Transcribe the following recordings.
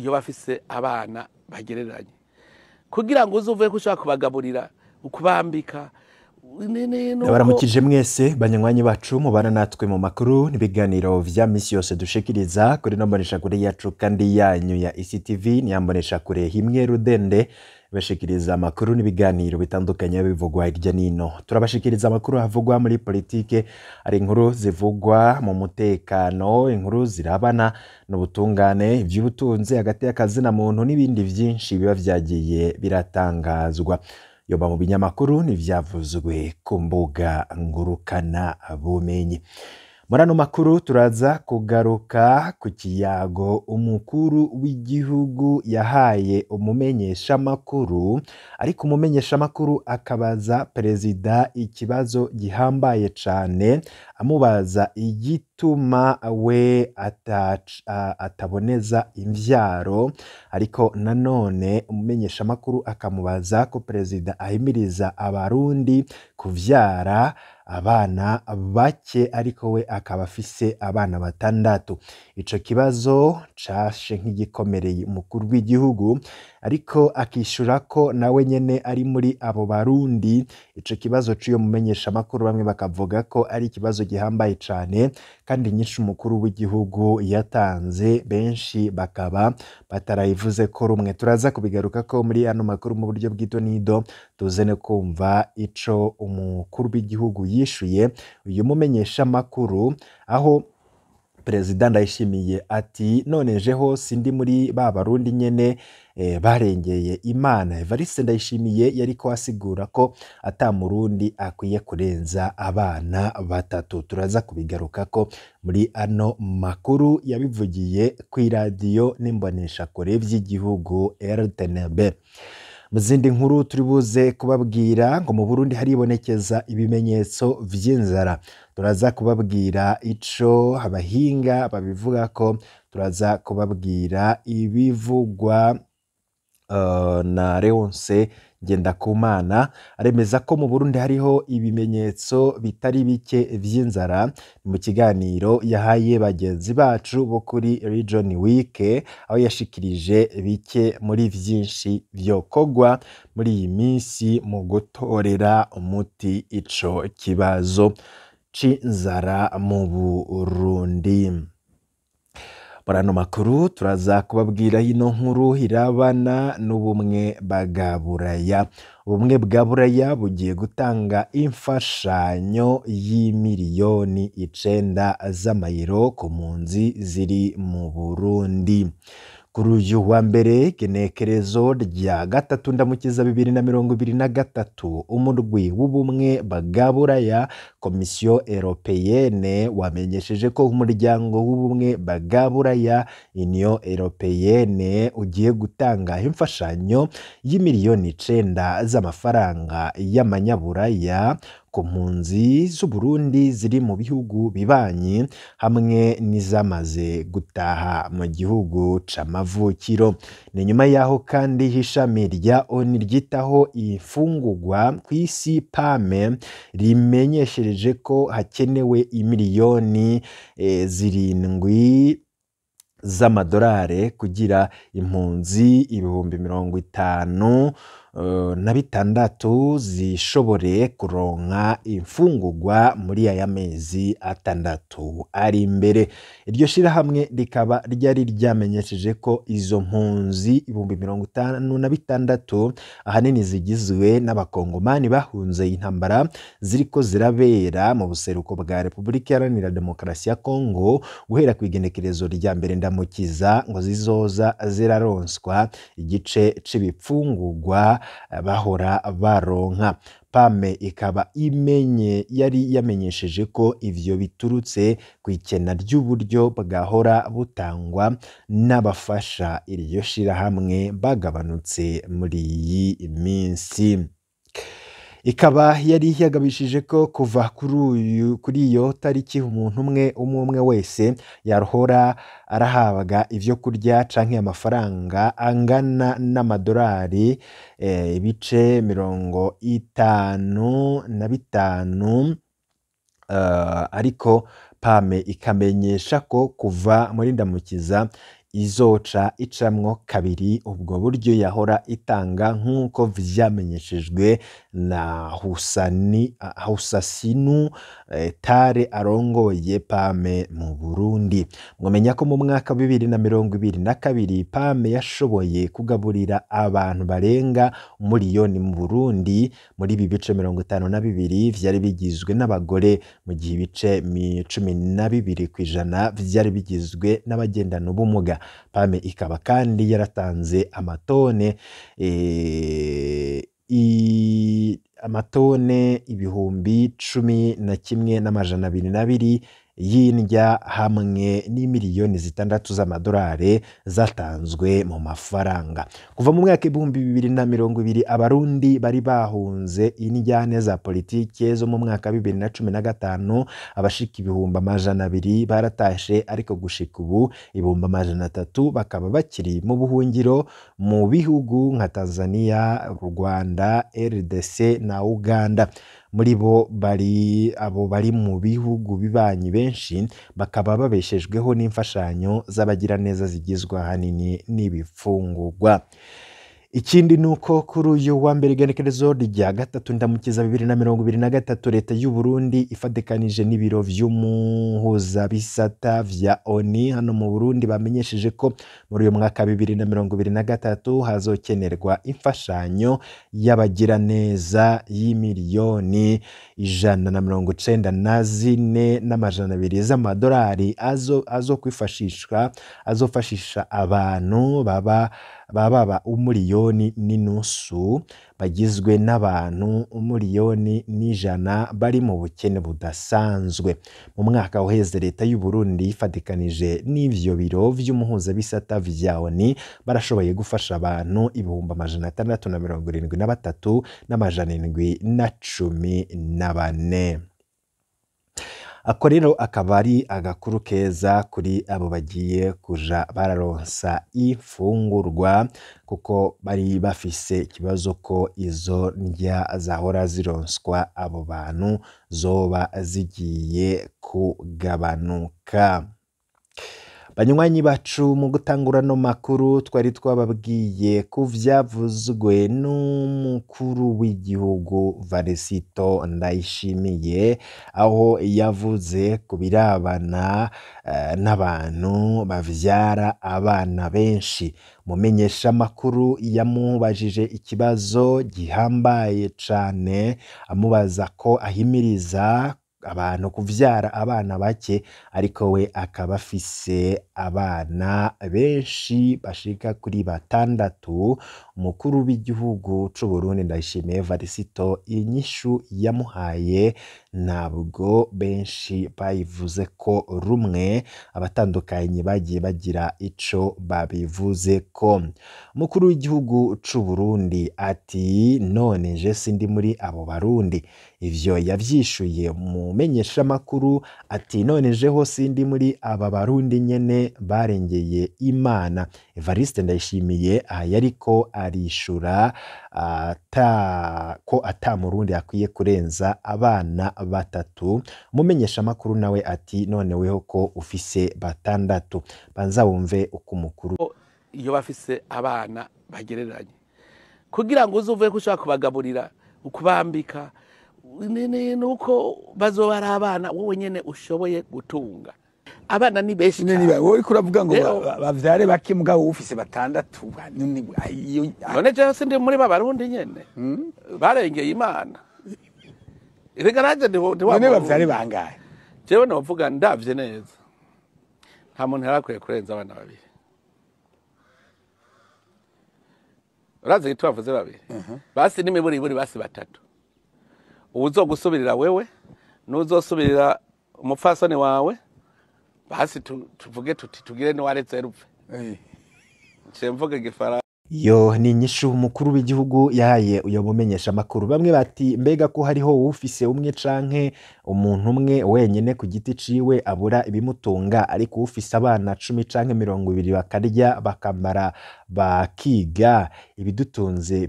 Iyo bafise abana bagereranye, kugira ngo uzuvuye ko ushobora kubagaburira, ukubambika. Ndabaramukije mwese banywanyi bacu mubana natwe mu makuru n'ibiganiro vya misi yose dushikiriza kuri no mboneshakure yacu kandi yanyu ya ICTV. Ni mboneshakure imwe rudende bashikiriza amakuru n'ibiganiro bitandukanye bivugwa hirya nino. Turabashikiriza amakuru avugwa muri politike, ari inkuru zivugwa mu mutekano, inkuru zirabana n'ubutungane, ivy'ubutunzi, hagati y'akazina muntu n'ibindi vyinshi biba vyagiye biratangazwa yoba mu binyamakuru n'ivyavuzwe ku mbuga ngurukana bumenyi. Muri ano makuru turaza kugaruka ku kiyago umukuru w'igihugu yahaye umumenyeshamakuru, ariko umumenyeshamakuru akabaza perezida ikibazo gihambaye cane, amubaza igituma we ataboneza imvyaro. Ariko nanone umumenyeshamakuru akamubaza ko perezida ahimiriza Abarundi kuvyara abana bake, ariko we akaba afise abana batandatu. Ico kibazo cashe nk'igikomereye umukuru w'igihugu, ariko akishura ko nawe nyene ari muri abo Barundi. Ico kibazo c'uyo mumenyeshamakuru bamwe bakavuga ko ari ikibazo gihambaye cane, kandi nyinshi umukuru w'igihugu yatanze benshi bakaba batarayivuze ko rumwe. Turaza kubigaruka ko muri ano makuru mu buryo bw'idonido, tuze no kumva ico umukuru w'igihugu yishuye uyu mumenyeshamakuru, aho perezida Ndayishimiye ati: "None jeho sindi muri ba Barundi nyene barengeye Imana?" Evariste Ndayishimiye yariko asigura ko ata Murundi akwiye kurenza abana batatu. Turaza kubigarukako muri ano makuru. Yabivugiye kw'iradiyo n'imboneshakure vy'igihugu RTNB. Mu zindi nkuru turi buze kubabwira, ngo mu Burundi haribonekeza ibimenyetso vy'inzara. Turaza kubabwira ico abahinga babivuga ko. Turaza kubabwira ibivugwa na Leonce Ngendakumana, aremeza ko mu Burundi hariho ibimenyetso bitari bike vy'inzara, mu kiganiro yahaye bagenzi bacu bo kuri Region Week, aho yashikirije bike muri vyinshi vyokorwa muri iyi minsi mu gutorera umuti ico kibazo c'inzara mu Burundi. Muri ano makuru turaza kubabwira ino nkuru irabana n'Ubumwe bwa Buraya. Ubumwe bwa Buraya bugiye gutanga imfashanyo y'9 miliyoni z'amayero ku mpunzi ziri mu Burundi. Kuri uyu wa mbere, genekerezo rya 3 Ndamukiza 2023, umurwi w'Ubumwe bwa Buraya, Commission européenne, wamenyesheje ko umuryango w'Ubumwe bwa Buraya, Union européenne, ugiye gutanga imfashanyo y'9 miliyoni z'amafaranga y'amanyaburaya ku mpunzi z'Uburundi ziri mu bihugu bibanyi hamwe n'izamaze gutaha mu gihugu c'amavukiro. Ni nyuma yaho kandi ishami rya ONU ryitaho imfungurwa kw'isi, PAM, rimenyeshereje ko hakenewe imiliyoni 7 z'amadolari kugira impunzi 56,000 zishobore kuronka imfungurwa muri aya mezi 6 ari imbere. Iryo shirahamwe rikaba ryari ryamenyesheje ko izo mpunzi 56,000 ahanini zigizwe n'Abakongomani bahunze intambara ziriko zirabera mu buseruko bwa Repubulika Iharanira Demokarasi ya Kongo, guhera ku igenekerezo rya 1 Ndamukiza ngo zizoza ziraronswa igice c'ibifungurwa bahora baronka. PAM ikaba imenye yari yamenyesheje ko ivyo biturutse ku ikena ry'uburyo bwahora butangwa n'abafasha iryo shirahamwe bagabanutse muri iyi minsi. Ikaba yari yagabishije ko kuva kuri iyo tariki umuntu umwe umwe umwe wese yahora arahabwa ivyo kurya canke amafaranga angana n'amadolari 0.55, ariko PAM ikamenyesha ko kuva muri Ndamukiza izoca icamwo kabiri ubwo buryo yahora itanga, nk'uko vyamenyeshejwe na Husasinu Tare arongoye Pame mu Burundi. Mwomenya ko mu mwaka wa 2022 Pame yashoboye kugaburira abantu barenga 1 miliyoni mu Burundi. Muri ibi bice 52 vyari bigizwe n'abagore, mu gihe ibice 12% vyari bigizwe n'abagendana ubumuga. Pame ikaba kandi yaratanze amatone 11,202 y'indya, hamwe n'imiliyoni 6 z'amadolari zatanzwe mu mafaranga. Kuva mu mwaka 2020, Abarundi bari bahunze indyane za politike zo mu mwaka 2015, abashika 200,000 baratashe, ariko gushika ubu 300,000 bakaba bakiri mu buhungiro mu bihugu nka Tanzania, Rwanda, RDC na Uganda. Muri bo bari abo bari mu bihugu bibanyi benshi bakaba babeshejweho n'imfashanyo z'abagiraneza zigizwe ahanini n'ibifungurwa. Ikindi ni uko kuri uyu wa mbere, igenekerezo rya 3 Ndamukiza 2023, Leta y'u Burundi ifatikanije n'ibiro vy'umuhuzabisata vya ONU hano mu Burundi bamenyesheje ko muri uyu mwaka 2023 hazokenerwa imfashanyo y'abagiraneza y'imiliyoni 194,200 z'amadolari azo kwifashishwa azofashisha abantu baba baba 1.5 miliyoni, bagizwe n'abantu 1,1 miliyoni bari mu bukene budasanzwe. Mu mwaka uheze, Leta y'u Burundi ifatikanije n'ivyo biro vy'umuhuzabisata vya ONU barashoboye gufasha abantu 673,714. Ako rero akaba ari agakuru keza kuri abo bagiye kuja bararonsa imfungurwa, kuko bari bafise ikibazo ko izo ndya zahora zironswa abo bantu zoba zigiye kugabanuka. Banywanyi bacu, mu gutangura no makuru twari twababwiye ku vyavuzwe n'umukuru w'igihugu Varisito Ndayishimiye, aho yavuze ku birabana n'abantu bavyara abana benshi. Mumenyeshamakuru yamubajije ikibazo gihambaye cane, amubaza ko ahimiriza abantu kuvyara abana bake, ariko we akaba afise abana benshi bashika kuri batandatu. Umukuru w'igihugu c'Uburundi Ndayishimiye Varisito, inyishu yamuhaye ntabwo benshi bayivuze ko rumwe, abatandukanye bagiye bagira ico babivuze ko. Umukuru w'igihugu c'Uburundi ati: "None je sindi muri abo Barundi?" Ivyo yavyishuye mu menyeshamakuru ati: "None jeho sindi muri aba Barundi nyene barengeye Imana?" Evariste Ndayishimiye aha yariko arishura ata ko ata Murundi akwiye kurenza abana batatu. Umumenyeshamakuru nawe ati: "None weho ko ufise batandatu?" Banza wumve uko umukuru Iyo bafise abana bagereranye, kugira ngo uzuve ko ushobora kubagaburira, ukubambika, nuko bazoba ari abana wowe nyene ushoboye gutunga. Abana ni benshi None cane. Niba wowe uriko uravuga ngo Rero- bavyare bake, mugabo ufise batandatu, iyo None jewe sindi muri ba Barundi nyene barengeye Imana? Reka nanje ndi wa None Murundi. bavyare bangahe? Jewe novuga, ndavye neza, nta muntu yari akwiye kurenza abana babiri. Urazi igituma bavuze babiri? Basi n'imiburiburi basi batatu, uwuzogusubirira wewe n'uzosubirira umupfasoni wawe, basi tuvuge tuti tugire n'uwaretse rupfe. Nciye mvuga igifaransa. Iyo ni inyishu umukuru w'igihugu yahaye uyo mumenyeshamakuru. Bamwe bati: "Mbega ko hariho uwufise umwe canke umuntu umwe wenyene ku giti ciwe abura ibimutunga, ariko uwufise abana 10 canke 20 bakarya, bakambara, bakiga? Ibidutunze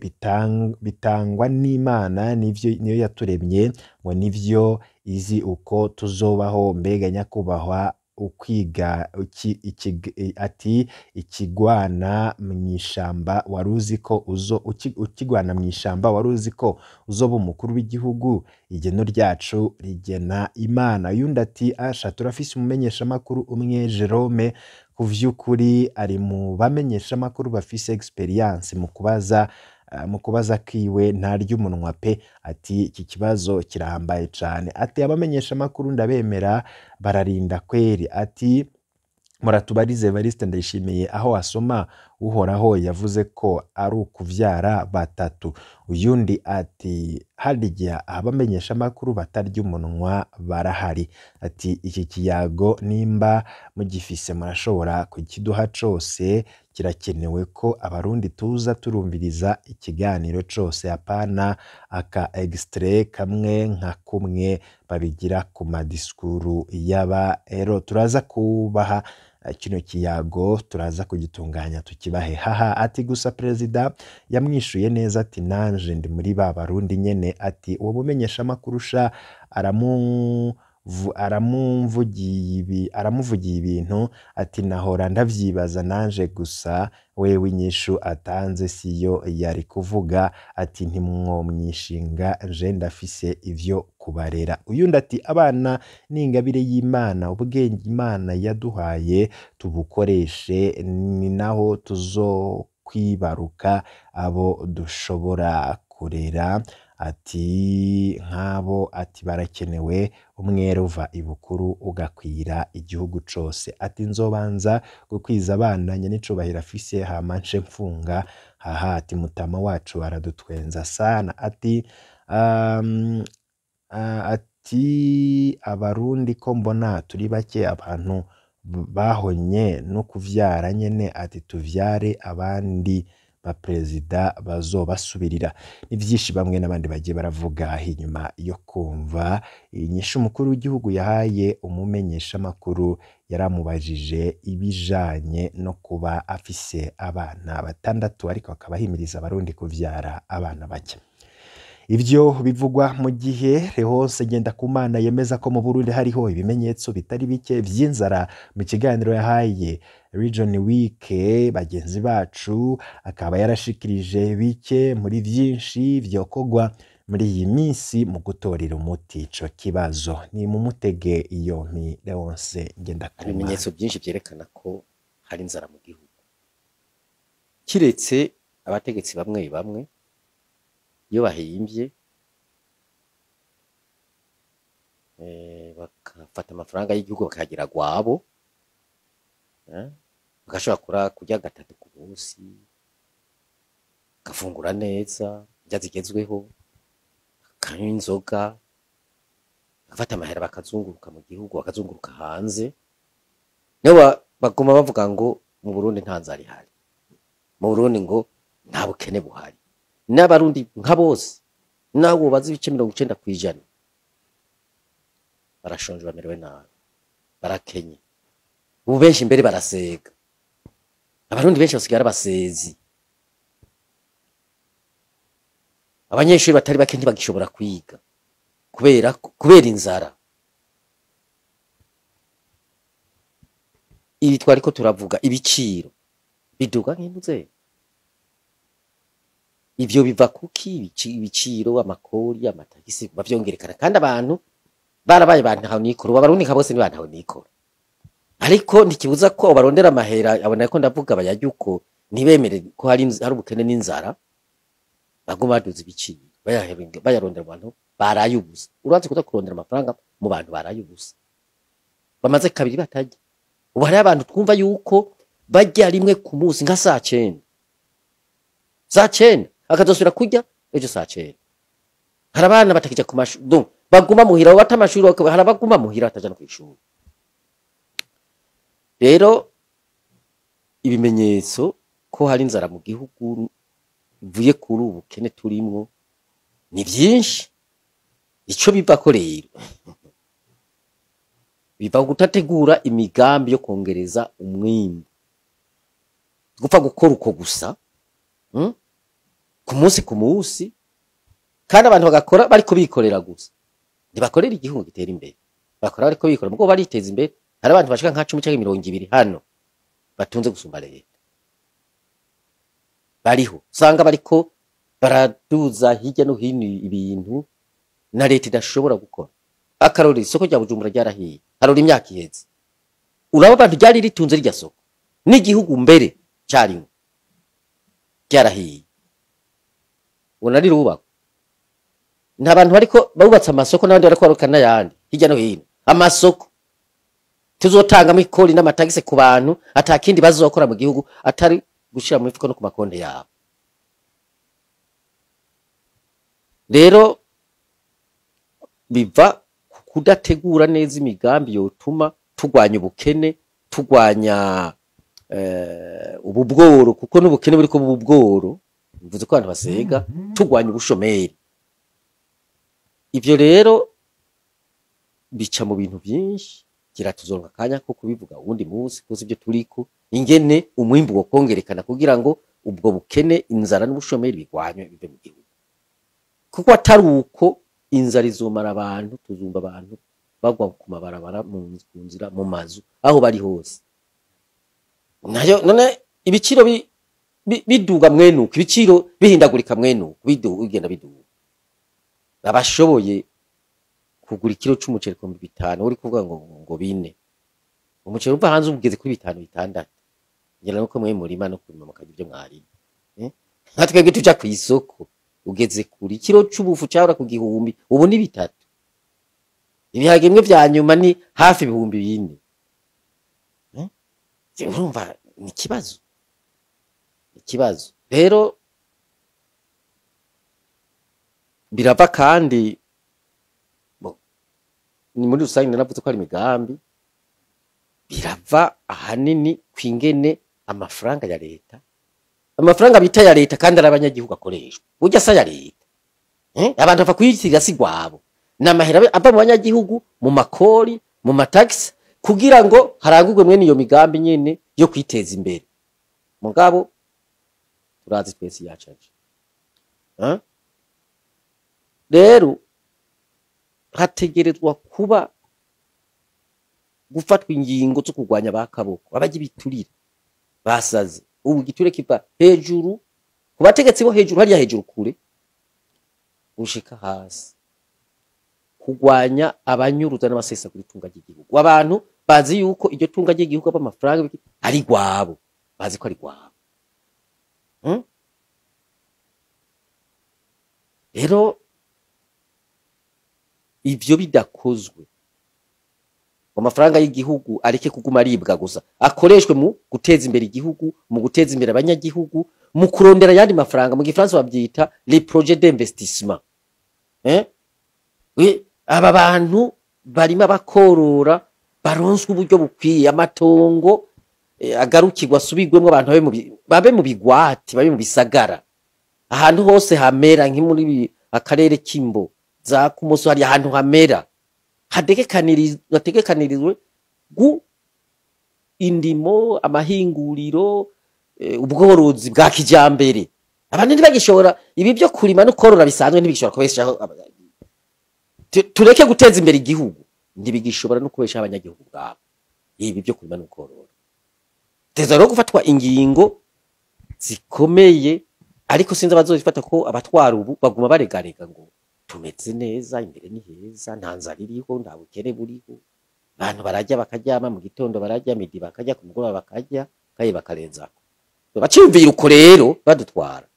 bitangwa n'Imana, nivyo niyo yaturemye, ngo nivyo izi uko tuzobaho." Mbega nyakubahwa Ukwiga ati ikigwana mw'ishamba waruzi ko uzo ukigwana mw'ishamba waruzi ko uzoba umukuru w'igihugu, igeno ryacu rigena Imana. Uyundi ati asha turafise umumenyeshamakuru umwe Jerome, ku vy'ukuri ari mu bamenyeshamakuru bafise experience mu kubaza kiwe ntarya umunwa pe. Ati iki kibazo kirahambaye cane. Ati abamenyeshamakuru ndabemera bararinda kweri. Ati muratubarize Evariste Ndayishimiye aho wasoma Uhoraho yavuze ko ari ukuvyara batatu. Uyundi ati harya abamenyeshamakuru batarya umunwa barahari. Ati iki kiyago nimba mugifise murashobora kukiduha cose, kirakenewe ko abarundi tuza turumviriza ikiganiro cose, apana aka extrait kamwe nka kumwe babigira ku madisikuru y'aba ero. Turaza kubaha kino kiyago, turaza kugitunganya tukibahe. Haha. Ati gusa perezida yamwishuye neza, ati nanje ndi muri ba barundi nyene. Ati uwo mumenyeshamakuru sha aramuvugiye ibintu. Ati nahora ndavyibaza nanje, gusa wewe inyishu atanze siyo yari kuvuga. Ati ntimwomwishinga, nje ndafise ivyo kubarera. Uyundi ati abana ni ingabire y'Imana, ubwenge Imana yaduhaye tubukoreshe, ni naho tuzokwibaruka abo dushobora kurera. Ati nk'abo ati barakenewe, umwere uva ibukuru ugakwira igihugu cose. Ati nzobanza gukwiza abana nyenicubahiro afise hama nce mfunga. Haha. Ati mutama wacu aradutwenza sana. Ati ati abarundi ko mbona turi bake, abantu bahonye no kuvyara nyene. Ati tuvyare abandi baperezida bazobasubirira. Ni vyinshi bamwe n'abandi bagiye baravuga inyuma yo kumva inyishu umukuru w'igihugu yahaye umumenyeshamakuru yaramubajije ibijanye no kuba afise abana batandatu, ariko akaba ahimiriza abarundi kuvyara abana bake. Ivyo bivugwa mu gihe Leonce Ngendakumana yemeza ko mu Burundi hariho ibimenyetso bitari bike vy'inzara. Mu kiganiro yahaye Region Week bagenzi bacu, akaba yarashikirije bike muri vyinshi vyokorwa muri iyi minsi mu gutorera umuti ico kibazo. Ni mu mutege iyo mi Leonce Ngendakumana. Ibimenyetso byinshi byerekana ko hari inzara mu gihugu, kiretse abategetsi bamwe bamwe iyo bahimbye bakafata amafaranga y'igihugu bakayagira gwabo, bagashobora kurya gatatu ku munsi, bagafungura neza indya zigezweho, bakanywa inzoga, bagafata amahera bakazunguruka mu gihugu, bakazunguruka hanze. Nibo baguma bavuga ngo mu Burundi nta nzara ihari, mu Burundi ngo nta bukene buhari. N'abarundi nka bose nawe bazi ibice 90% barashonje, bamerewe nabi, barakenye. Ubu benshi mbere barasega, abarundi benshi basigaye ari abasezi. Abanyeshuri batari bake ntibagishobora kwiga kubera inzara. Ibi twariko turavuga ibiciro biduga nk'imbuze, ivyo biva kuki? Ibiciro, amakori, amatagisi bavyongerekana, kandi abantu barabaye bantaho nikora. Abarundi nka bose ni bantaho nikora, ariko ntikibuza ko barondera amahera. Abona ko ndavuga bayarya uko, ntibemere ko hari ubukene n'inzara, baguma baduza ibiciro, bayarondera mu bantu baraye ubusa. Urazi kuza kurondera amafaranga mu bantu baraye ubusa, bamaze kabiri batarya. Ubu hariho abantu twumva yuko barya rimwe ku munsi nka saa cenda, saa cenda akazosubira kurya ejo saa cenda. Hari abana batakija ku mashuri, donc baguma muhira bata amashuri, hari abaguma muhira bataja no kw'ishuri. Rero ibimenyetso ko hari inzara mu gihugu ivuye kuri ubu bukene turimwo ni vyinshi. Ico bivako rero biva kutategura imigambi yo kongereza umwimbu, gupfa gukora uko gusa, ku munsi ku munsi, kandi abantu bagakora bariko bikorera gusa, ntibakorera igihugu gitera imbere, bakora bariko bikorera, mugo bariteza imbere. Hari abantu bashika nka 10 canke 20 hano batunze gusumba leta, bariho usanga bariko baraduza hirya no hino ibintu na leta idashobora gukora. Akarori, isoko rya Bujumbura ryarahiye, harori imyaka iheze, uraba abantu ryari ritunze rirya soko n'igihugu mbere carimwo, ryarahiye, ubona rirubakwa. Nta bantu bariko barubatse amasoko n'abandi bariko baruka n'ayandi hirya no hino. Amasoko tuzotangamo ikori n'amatagisi ku bantu atakindi bazokora mu gihugu atari gushira mu mifuko no ku makonti yabo. Rero biva ku kudategura neza imigambi yotuma turwanya ubukene, turwanya ububworo, kuko n'ubukene buriko bubworo, bivuze ko abantu basega, turwanya ubushomeri. Ivyo rero bica mu bintu byinshi, kira tuzoronka akanya ko kubivuga uwundi munsi, kuko ivyo turiko ingene umwimbu wo kongerekana kugira ngo ubwo bukene, inzara n'ubushomeri bigwanywe bive mu gihugu. Kuko atari uko inzara izomara abantu, tuzumva abantu bagwa ku mabarabara, mu nzira, mu mazu, aho bari hose. Nayo none ibiciro biduga mwenuka, ibiciro bihindagurika mwenuka, bigenda biduga. Abashoboye kugura ikiro c'umuceri ku 5,000, uri kuvuga ngo 4. Umuceri uva hanze ugeze kuri 5, 6. Ngira nuko mwe murima no kurima mukarya ibyo mwariye. Nka twebwe tuja kw'isoko, ugeze kuri ikiro c'ubufu cyahora ku 1000, ubu ni 3. Ibiharage bimwe vya nyuma ni hafi 4000. Urumva ni ikibazo. Ikibazo. Rero birava kandi ni muri rusange naravuze ko ari imigambi, birava ahanini kwingene amafaranga ya leta, amafaranga bita ya leta kandi ari abanyagihugu akoreshwa, burya sa ya leta. Abantu bava kuyitirira si gwabo, ni amahera ava mu banyagihugu, mu makori, mu mataxi, kugira ngo harangurwe mwene iyo migambi nyene yo kwiteza imbere. Mugabo turazi twese yacaje. Rero hategerezwa kuba gufatwa ingingo zo kurwanya bakaboko abaje biturira basaze. Ubu giture kiva hejuru ku bategetsi bo hejuru, hariya hejuru kure gushika hasi, kurwanya abanyuruza n'abasesa kuri tunga ry'igihugu. Abantu bazi yuko iryo tunga ry'igihugu abamafaranga ari gwabo, bazi ko ari gwabo. Rero ivyo bidakozwe, amafaranga y'igihugu areke kuguma aribwa gusa, akoreshwe mu guteza imbere igihugu, mu guteza imbere abanyagihugu, mu kurondera yandi mafaranga. Mu gifaransa babyita les projets d'investissement. Aba bantu barima bakorora baronswe uburyo bukwiye, amatongo agarukirwa asubirwemwo, abantu babe mu bigwati, babe mu bisagara, ahantu hose hamera nk'imuri akarere k'Imbo za Kumoso, hari ahantu hamera hategekanirizwe gu indimo, amahinguriro, ubworozi bwa kijambere. Abantu ntibagishobora ibi byo kurima no korora bisanzwe, ntibigishobora kubeshaho. Tureke guteza imbere igihugu, ntibigishobora no kubeshaho abanyagihugu bwabo ibi byo kurima no korora. Teza rero gufatwa ingingo zikomeye, ariko sinzi abazozifata ko abatwara ubu baguma baregarega ngo tumeze neza, imbere ni heza, nta nzara iriho, nta bukene buriho, abantu barajya bakaryama, mu gitondo barajya, midi bakarya, ku mugoroba bakarya, kandi bakarenzako. Baciyumvira uko rero badutwara.